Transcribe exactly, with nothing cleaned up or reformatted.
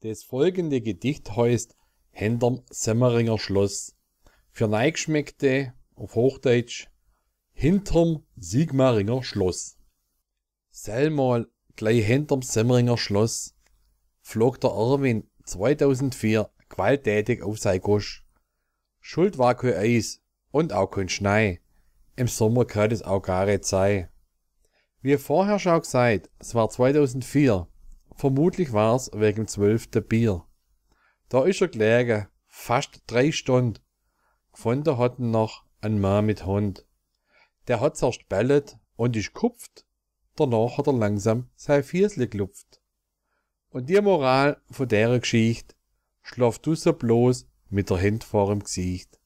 Des folgende Gedicht heißt Hinterm Semmeringer Schloss. Für Neigeschmeckte auf Hochdeutsch: Hinterm Sigmaringer Schloss. Selmol, gleich hinterm Semmeringer Schloss, flog der Erwin zweitausendvier gewalttätig auf sei Gosch. Schuld war kein Eis und auch kein Schnee. Im Sommer kann es auch gar nicht sein. Wie vorher schon gesagt, es war zweitausendvier. Vermutlich war's wegen dem zwölften Bier. Da ist er gelegen, fast drei Stunden. Gefunden hat ihn noch ein Mann mit Hund. Der hat zuerst gebellt und ist gehupft, danach hat er langsam sein Fiesle gelupft. Und die Moral von der Geschichte: Schlaf draussen bloß mit der Hand vor dem Gesicht.